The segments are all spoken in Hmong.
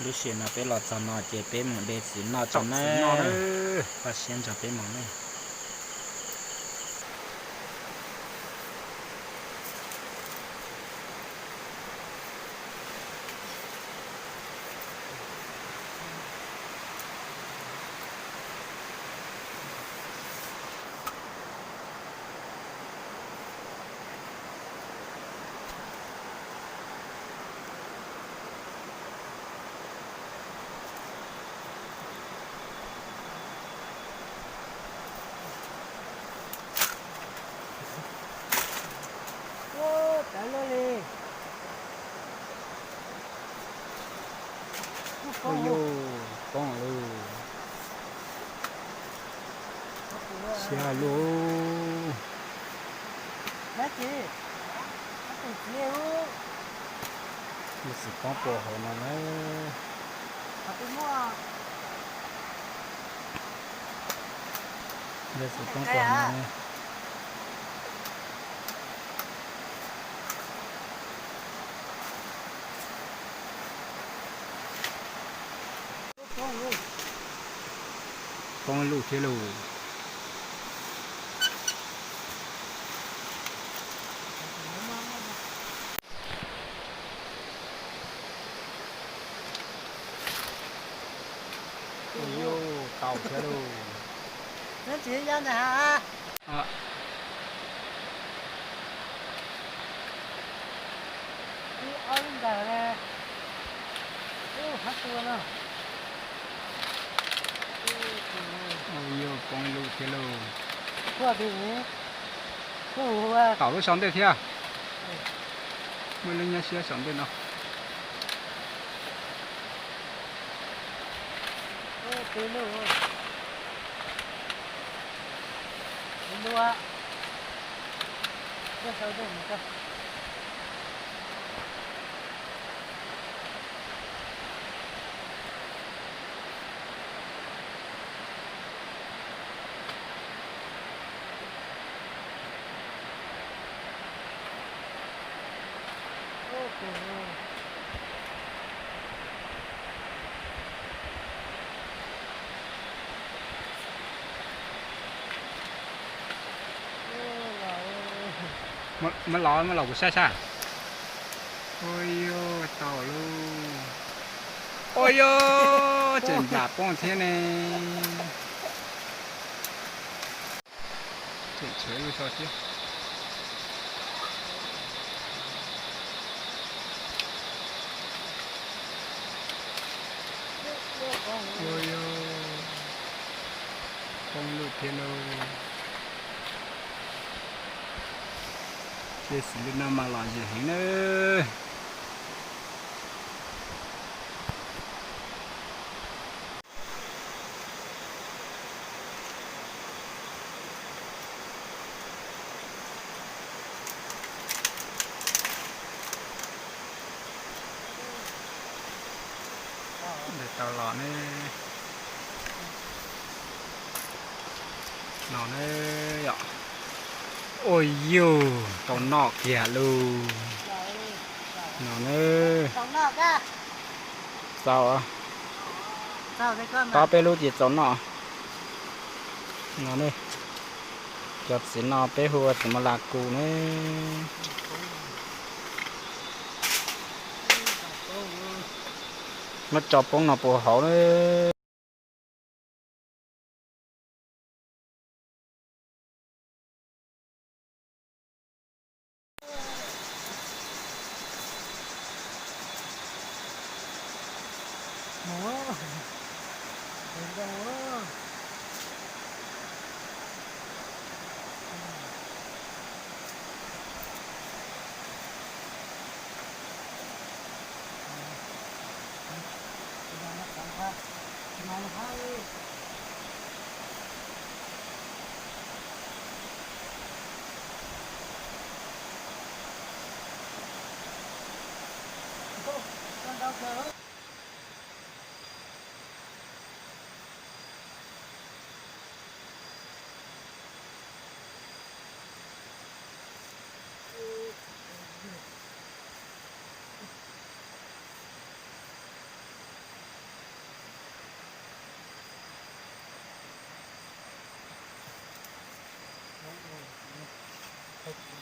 Lub sij hawm no peb los txog no ces peb mus de txiv noj tso na. Koj siab nrog peb mus na. Ua, tawv luaj li. Ua yuj, poob lawm. Siab luaj. Yog txiv poob puas hauv no na. Yog txiv poob puas hauv no. Poob ib lub thiab lauj. Ua yuj, tau thiab lauj. Neb txiv nyob ntawm hav. Ib ob lub ntawm na. Ub, hav tua no. Ua yuj, poob ib lub thiab lauj. Tom lub saum ntej thiab. Muaj lub nyab siab saum ntej no. Muab los, muab los kuv saib saib. Ua yuj, tau lauj. Ua yuj, tseem nplam poob thiab ne. Tseem tshuav ib lub so thiab. Ua yuj, poob lawm thiab lauj. Tej xim lwm no mas lom zem heev nawb. Ntawm tau los ne. No ne yom. Ua yuj, tau noj kiag lauj. No ne. Txaus, tob peb lub ces txaus noj. No ne, cov txiv no peb hu ua txiv mos las kus ne. Muab tso poob no puas hauv ne.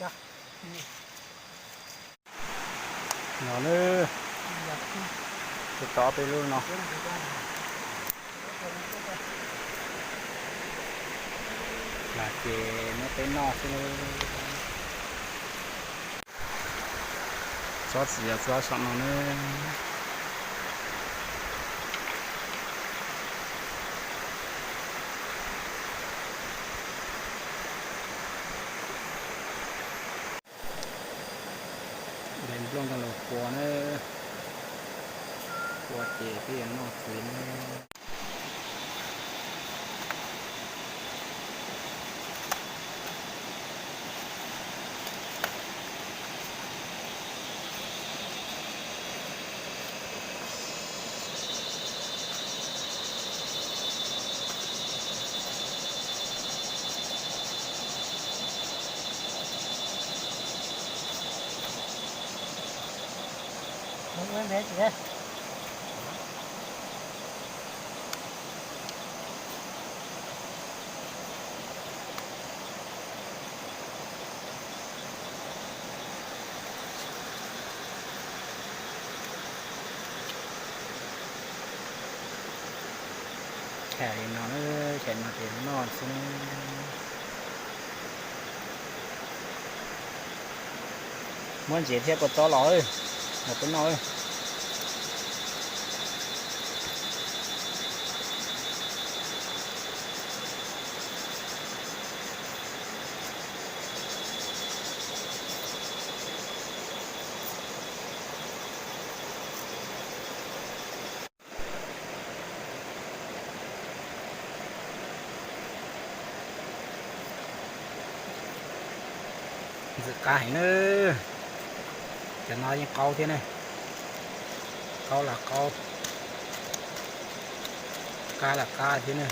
No na, tus tod peb lub no. Lam ces muab peb noj xwb. Txhob txiav txhob saum no na. Nplooj coj los kua na, kua ces peb yuav noj txiv na. Tham li no, tham no ces noj xwb. Muab ntsev thiab kua txob los, los peb noj. Ntxim qab heev na. Cov no yeej qaub thiab ne. Qaub los qaub, qab los qab thiab ne.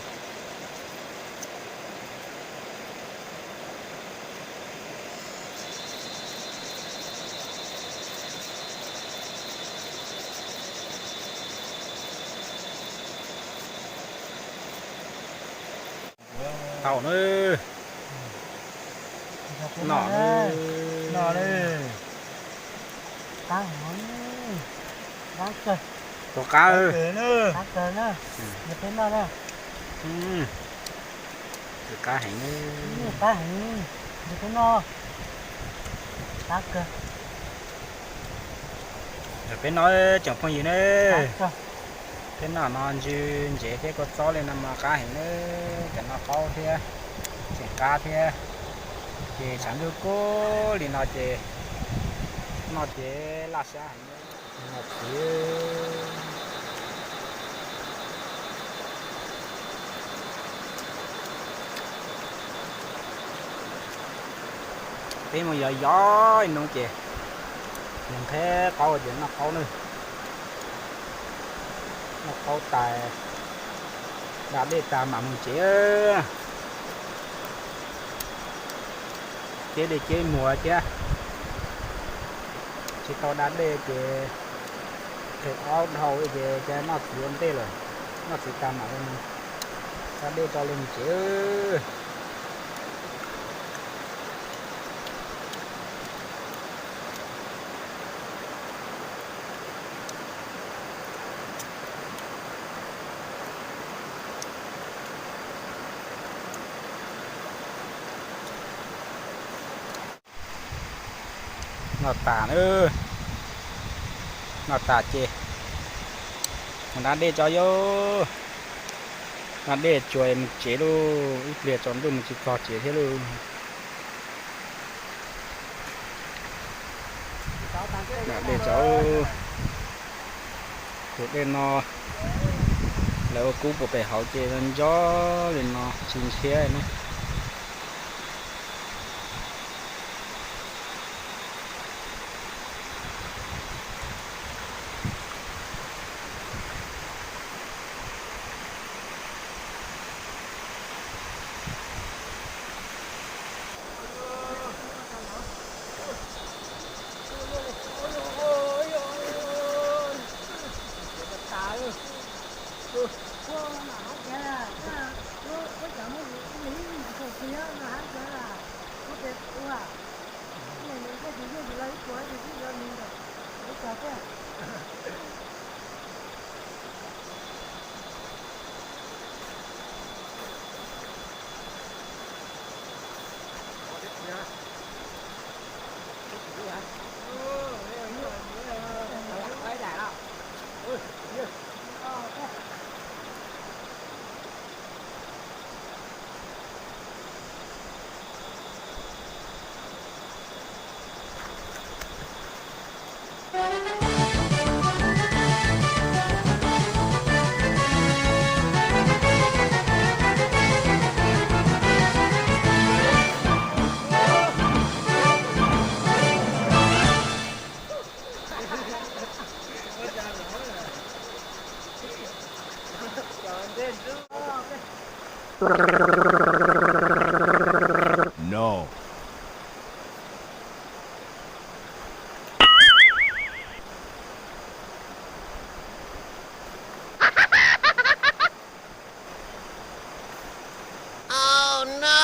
Tau na. Noj na. Noj na. Qab heev. Qab kawg. Tus qab. Qab kawg na. Yog peb noj na. Tus qab heev na. Qab heev. Yog peb noj. Qab kawg. Yog peb noj tsoom phooj ywg na. Peb noj no ntsw ntsev thiab kua txob li no mas qab heev na. Cov no qaub thiab, tseem qab thiab. Ces tshav ntuj kub li no ces noj ces laj sab heev. Noj txiv. Peb mus yos yos ib hnub ces nws nqheb qaub ces noj qaub na. Noj qaub tas, da dej tas mam mus tsev. Ceb dej ceb muag thiab, tsis tau da dej ces qhia ob dhau ces noj txiv ua ntej lawm. Noj txiv tas mam li da dej tso li mus tsev. Noj tas na, noj tas ces mus da dej tso yom. Da dej tsuas mus tsev lauj, ib pliag tsaus ntuj mus tsis txog tsev thiab lauj. Da dej tso. Tus dej no lawv ua kub puag pem hauv ces nco li no tsis ntshiab ne. No. Oh no!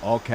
Ok.